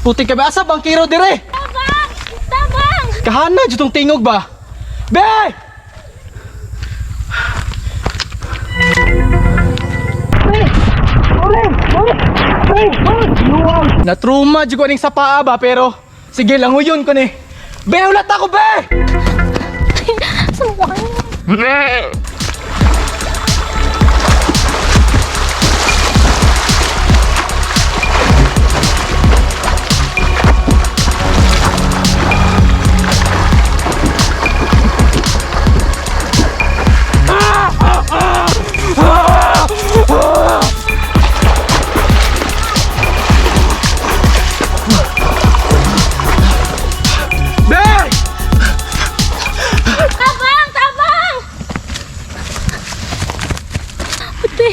Puti ka ba? Asa bang kiro dire? Tabang! Tabang! Kahana jud tong tingog ba? Be! Natruma jud ko aning sa paa ba pero sige lang huyon ko ni. Be, ulat ako be! Saan ko kayo? Be! Tabang! Tabang! Ate,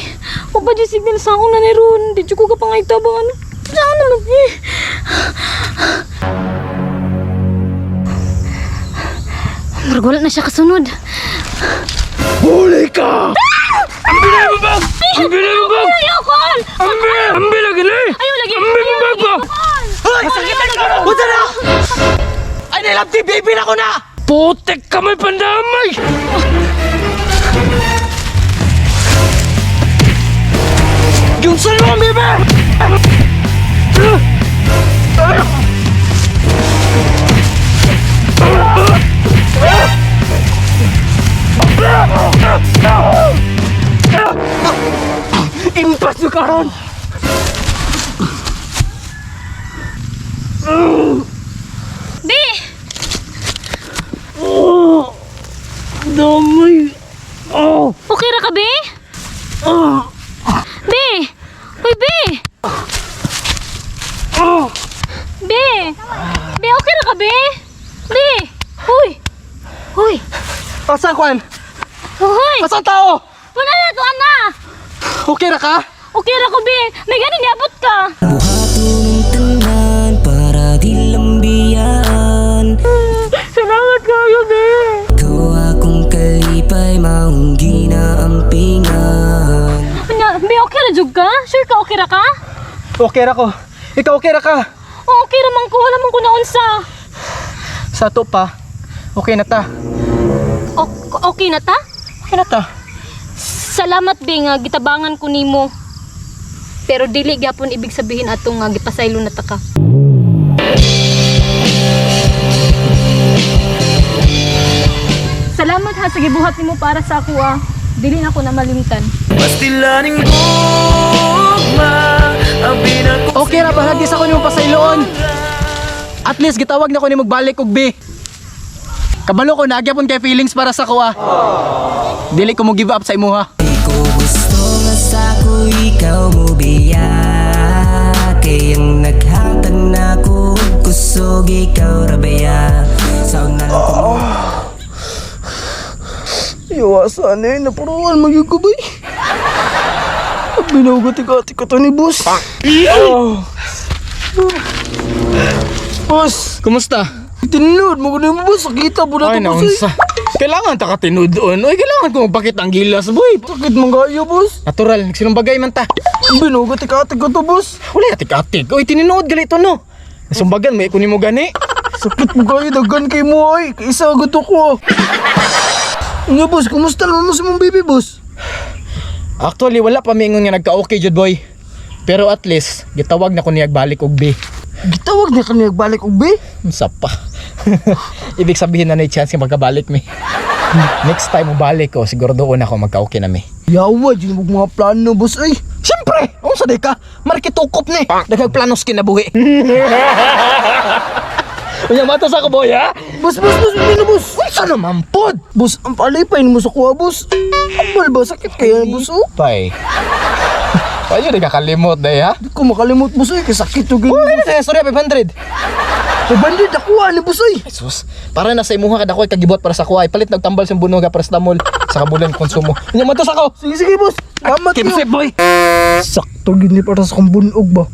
wa pa dyan signal sa akong naniron. Di dyan ko ka pangay tabang ano. Saan naman eh? Murag wala na siya kasunod. Huli ka! Ang bilay mo ba? Ang bilay mo ba? Ayoko! Ang bilay! Ang bilay gani! Ayaw lagi! Ang bilay mo ba? Masakit ang karo! Punta na! Ay, nilabti, baby na ko na! Putik ka may pandamay! Yung sa'yo, baby! Impas yung karon! Bi! Damay! Oh! Okay ra ka, Bi? Bi! Uy, Bi! Oh! Bi! Bi, okay ra ka, Bi? Bi! Uy! Uy! Asa kwan? Uy! Asa tao? Wala na to, ana! Okay ra ka? Okay ra ko, Bi! May ganin niabot ka! Buhaton ang tanan para di lambian. Salamat kayo, Bi! Ikaw akong kalipay, maong ginaampingan. Anya, Bi, okay ra jud ka? Sure ka, okay ra ka? Okay ra ko. Ikaw okay ra ka? Oo, okay ra man ko. Wala man ko naunsa. Sa to pa. Okay na ta. Okay na ta? Okay na ta. Salamat, Bi, nga gitabangan ko nimo. Pero dili gyapon ibig sabihin atong nga gipasaylo na ta ka. Salamat ha sa gibuhat nimo para sa ako ah. Dili na ako na malimtan. Pastilaning gugma ang pinag- Okay ra ba? Di sa ko nimo pasayloon. At least gitawag na ko nimo magbalik og B. Kabalo ko nagyapon kay feelings para sa ko ah. Dili ko mo give up sa imuha. Di ko gusto nga sa ko ikaw mo biya. Kay ang naghatag na ko og kusog ikaw rabaya. Sa una lang ko Iwasan eh, napuruan magyug ko bay. Binugot ikaw to ni boss. Oh. Boss, Kumusta? tinud mo ko mo boss, sakita po na Ay, to boss. Eh. naunsa. Kailangan ta ka tinud-on. Oy, kailangan ko magpakita ang gilas, boy. Sakit mong kayo boss. Natural, nagsinumbagay man ta. Binugot ikaw ko to boss. Wala atik-atik. Oy, tinuod gali to no. Nasumbagan may kunin mo gani. Sakit mo kayo, daghan kay mo ay. Kaisa agad ko. Nga boss, kumusta naman mo sa mong baby boss? Actually, wala pa miingon nga nagka-okay jud boy. Pero at least, gitawag na ko niya balik og B. Gitawag na kami nagbalik og be. Unsa pa. Ibig sabihin na na chance nga magkabalik mi. Next time mo balik ko, siguro doon ako magka-okay na mi. Yawa, di mo mga plano boss ay. Siyempre, unsa day ka? Markitukop ni. Daghang planos kinabuhi. Unya mata sa ako boy ha? Boss, boss, boss, hindi na boss. Unsa naman pod? Boss, ang palipay mo sa kuha, boss. Ambal ba? Sakit kaya, boss, oh. Pay. Payo di ka kalimot day ha? Di ko makalimot, boss, eh. Kaya sakit yung Oh, ganyan. ano sorry, 500. 500, nakuha ni boss, eh. Jesus, para na sa imuha kada ko kagibot para sa kuha. Palit nagtambal sa bunog para sa tamol sa kabulan konsumo. Unya mata sa ako. Sige, sige, boss. Salamat Kimse boy. Sakto gini para sa kong bunog ba?